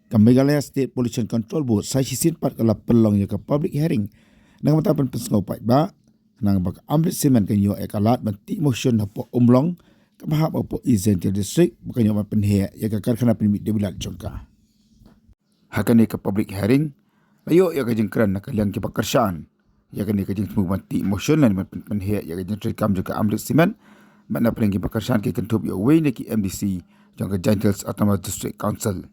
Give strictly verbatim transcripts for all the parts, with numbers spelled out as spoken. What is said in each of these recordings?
Ka Meghalaya State Pollution Control Board sa shisien pat ka la pynlong ïa ka public hearing na ka bynta ban pynsngew paidbah, khnang ba ka Amrit Cement kan ïoh ïa ka lad ban tih motion hapoh Umlong kaba hap hapoh East Jaintia District, ba kan ïoh ban pynheh ïa ka karkhana pynmih dewbilat jong ka. Ha kane ka public hearing la ïoh ïa ka jingkren na ka liang kiba kyrshan ïa kane ka jingthmu ban tih motion lane ban pyn- pynheh ïa ka jingtrei kam jong ka Amrit Cement. Bad na pdeng kiba kyrshan ki kynthup ïa uwei na ki M D C jong ka Jaintia Hills Autonomous District Council.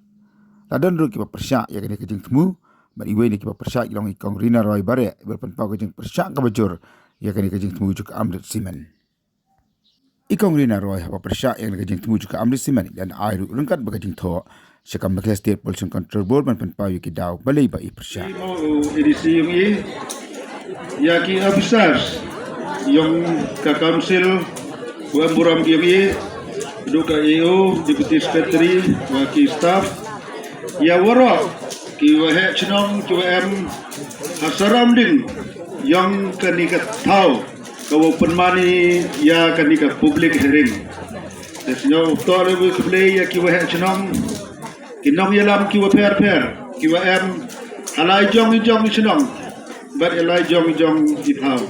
La don ruh kiba pyrshah ïa kane ka jingthmu, bad iwei na kiba pyrshah ki long i Kong Rina Roy Bareh, iba la pynpaw ka jingpyrshah kaba jur ïa kane ka jingthmu jong ka Amrit Cement. I Kong Rina Roy haba pyrshah ïa kane ka jingthmu jong ka Amrit Cement, i la ai ruh ryngkat bad ka jingthoh sha ka Meghalaya State Pollution Control Board ban pynpaw ïa ki daw balei ba i pyrshah. Mo u A D C jong i, ïa ki officers jong ka council, wa burom jong i, duh ka A O, deputy secretary, wa ki staff, ïa waroh ki waheh chnong ki wa em ha surrounding jong kane ka thaw ka wa pynmane ïa kane ka public hearing. Te sngewthuh le wi khublei ïa ki waheh chnong, ki nongïalam ki wa pher pher, ki wa em ha la i jong i jong i chnong bad ha la i jong i jong i thaw.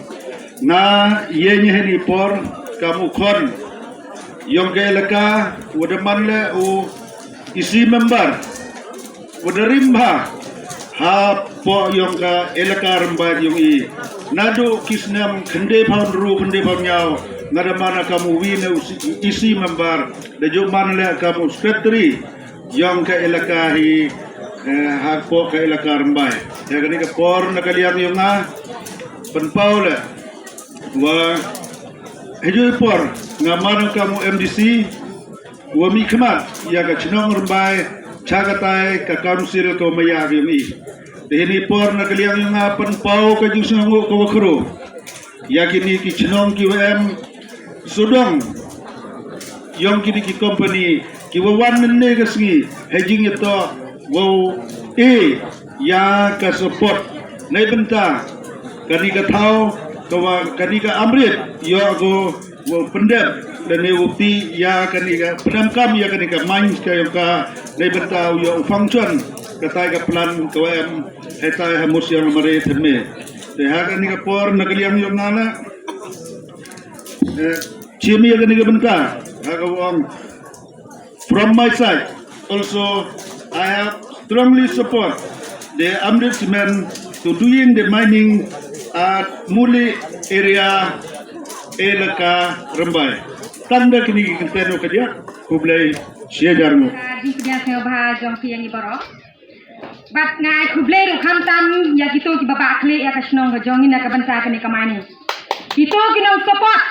Nga ïa ngi ha i por kam u khon jong ka elaka, wa da man le u E C member, wa da rim bha hapoh jong ka elaka Rymbai jong i. Naduh ki snem khyndai phew hynriew, khyndai phew hynñiew, nga da man ha kam uwi na u E C member, da ju man le ha kam u secretary jong ka elaka hi, eh, hapoh ka elaka Rymbai. Ïa kane ka por na ka liang jong nga pynpaw le wa ha i por nga man ha kam u M D C, wa mih khmat ïa ka chnong Rymbai cha katai ka council ka wa maya jong i. Te ha i por na ka liang jong nga pynpaw ka jingsngewnguh ka wa khraw ïa kine ki chnong ki wa em sawdong jong kine ki company ki wa wan mynne ka sngi ha i jingïatoh wow ai ïa ka support na i bynta kane ka thaw, ka wa kane ka Amrit ïoh ko wow pyndep lane wow tih ïa kane ka, pyndem kam ïa kane ka mines ka, ïoh ka na i bynta u ïoh u function katai ka plant ka wa em hatai ha Musiang Mare thymme. Te ha kane ka por na ka liang jong nga la, eh, chim ïa kane ka bynta ha ka wa ong, from my side also, I have strongly support the Amrit Cement to doing the mining at Muli area, elaka Rymbai. Tang da kine ki kyntien ka jia, khublei shihajar nguh. Ka jingpynïaid sngewbha jong phi ïa ngi baroh. Bad nga ai khublei ruh khamtam ïa kito kiba bah khlieh ïa ka shnong ka jong ngi na ka bynta kane ka mining. Kito ki nong support,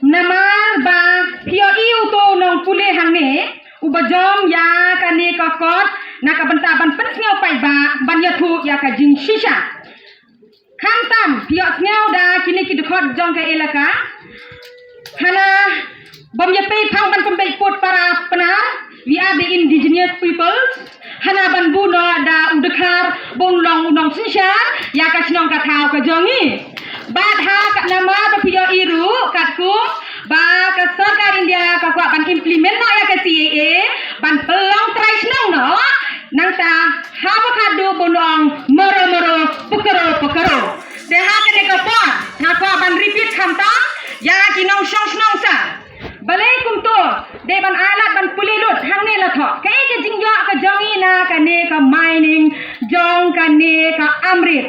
namar ba phi ïohi uto u nongpule hangne uba jom ïa kane ka kot na ka bynta ban pynsngew paidbah, ban ïathuh ïa ka jingshisha. Khamtam phi ïohsngew da kine ki dkhot jong ka elaka. Hana bym ïa pei phang ban pynbeit pud para Pnar, we are the indigenous peoples. Hana ban buh noh da u dkhar ba un long u nongsynshar ïa ka shnong ka thaw ka jong ngi. Bad ha ka namar ba phi ïohi ruh katkum ba ka sorkar India ka kwah ban implement noh ïa ka C A A, ban pynlong trai shnong noh, nangta haba khadduh ba un ong maro maro, pukaro pukaro. Te ha kane ka por nga kwah ban repeat khamtam ïa ki nongshong shnong sa. Balei kumto? Dei ban ai lad ban pule lut hangne la thoh. Kaei ka jingïoh ka jong ngi na kane ka mining jong kane ka Amrit?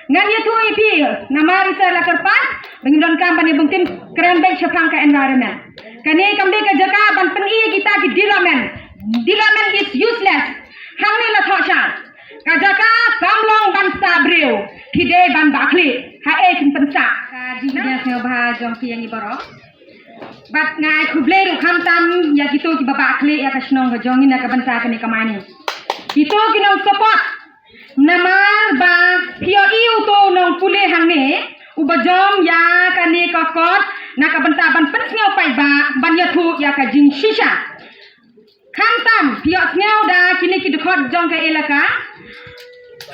Ngan ïathuh ïa phi, namar i sir la kyrpad ba ngin donkam ban ïa bynta kren beit shaphang ka environment. Kane kam dei ka jaka ban pyni ïa kita ki development. Development is useless. Hangne la thoh sha. Ka jaka kam long ban sah briew, ki dei ban bah khlieh. Haei kin pynsah? Ka jingpynïaid sngewbha jong phi ïa ngi baroh. Bad nga ai khublei ruh khamtam ïa kito kiba bah khlieh ïa ka shnong ka jong ngi na ka bynta kane ka mining. Kito ki nong support, namar ba phi ïohi uto u nongpule hangne uba jom ïa kane ka kot na ka bynta ban pynsngew paidbah, ban ïathuh ïa ka jingshisha. Khamtam phi ïohsngew da kine ki dkhot jong ka elaka.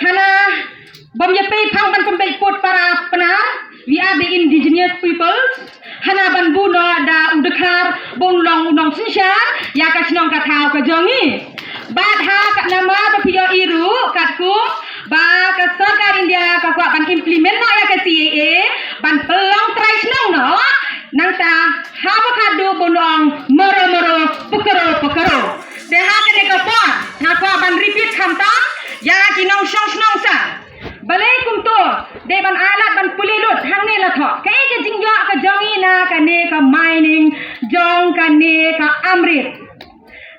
Hana bym ïa pei phang ban pynbeit pud para Pnar, we are the indigenous peoples. Hana ban buh noh da u dkhar ba un long u nongsynshar ïa ka shnong ka thaw ka jong ngi. Bad ha ka namar ba phi ïohi ruh katkum ba ka sorkar India ka kwah ban implement noh ïa ka C A A, ban pynlong trai shnong noh, nangta haba khadduh bun ong mero mero, pekero pekero. Te ha kane ka por nga kwah ban repeat khamtam ïa ki nongshong shnong sa. Balei kumto? Dei ban ai lad ban pule lut hangne la thoh kaei ka jingïoh ka jong ngi na kane ka mining jong kane ka Amrit.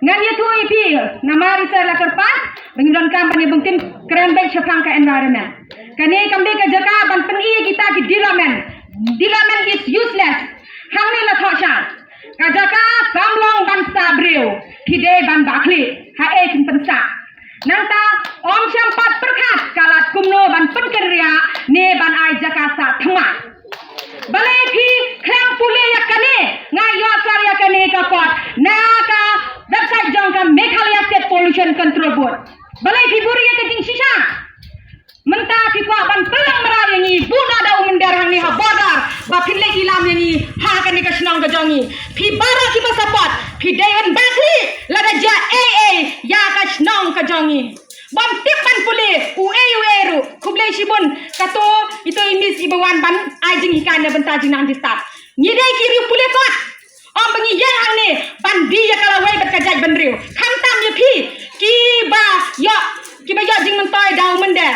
Ngan ïathuh ïa phi, namar i sa la kyrpad ba ngi donkam ban ïa bynta kren beit shaphang ka environment. Kane kam dei ka jaka ban pyni ïa kita ki development. Development is useless. Hangne la thoh sha ka jaka kam long ban sah briew, ki dei ban bakhlieh haei kin pynsah. Nangta ym shym pat pyrkhat ka lad kumno ban pynkynriah ne ban ai jaka sah thymmai. Balei phi khlem pule ïa kane? Nga ïoh sar ïa kane ka kot na ka website jong ka Meghalaya State Pollution Control Board. Balei phi buhrieh ïa ka jingshisha? Mynta phi kwah ban pynlong mraw ïa ngi, buh noh da u mynder hangne ha border ba phin leit ilam ïa ngi ha kane ka shnong ka jong ngi. Phi baroh kiba support, phi dei ban bakhlieh lada jia ei ei ïa ka shnong ka jong ngi. Bym tip ban pule uei uei ruh. Khublei shibun, kato ito i miss iba wan ban ai jinghikai na bynta jingnang jingstad. Ngi dei ki riew pule kot. Ym ba ngi ïeng hangne ban die ïa ka lawei bad ka jaitbynriew. Khamtam ïa phi kiba ïoh, kiba ïoh jingmyntoi da u mynder.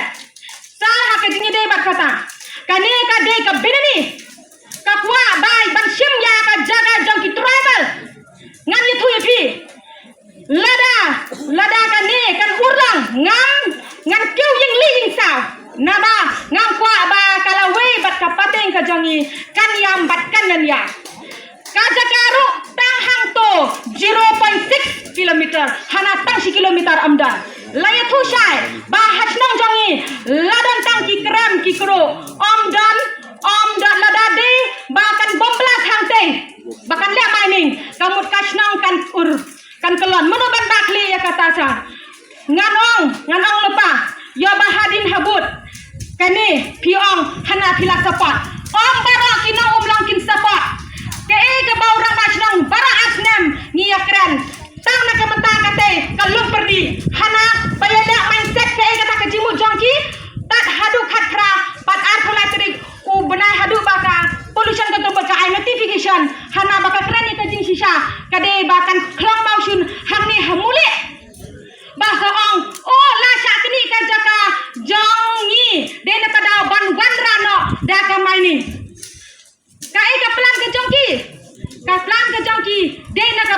Sa ha ka jingïadei bad kata, kane ka dei ka bynta ka kwah bai ban shim ïa ka jaka jong ki tribal. Ngan ïathuh ïa phi, lada, lada kane kan urlong, ngam, ngan kiew ïing lieh ïing saw. Naba ngam kwah ba ka lawei bad ka pateng ka jong ngi kan ïam bad kan ïam ïa. Ka jaka ruh tang hangto zero point six kilometer, hana tang shi kilometer ym don. La ïathuh shai ba ha shnong jong ngi la don tang ki krem ki kru, ym don, ym don. Lada dei ba kan bom blast hangtei ba kan leh mining, ka mut ka shnong kan ur, kan kyllon. Mano ban bakhlieh ïa kata sha? Ngan ong, ngan ong lypa, ïoh ba hadien habud kane phi ong hana phi la support. Ym baroh ki nongumlong kin support. Kaei kaba u rangbah shnong baroh ar snem ngi ïakren. Tang na ka mynta katei ka lum pyrdi. Hana ba ïada mindset kaei kata ka jingmut jong ki. Tad haduh khatphra bad arphew lai tarik u bnai haduh ba ka Pollution Control Board ka ai notification. Hana ba ka kren ïa ka jingshisha, ka dei ba kan khlong mawshun hangne ha Mulieh. Ba ka ong, oh, la shah knieh ka jaka jong ngi, dei na ka daw ban wanrah noh da ka mining. Kaei ka plan ka jong ki? Ka plan ka jong ki dei na ka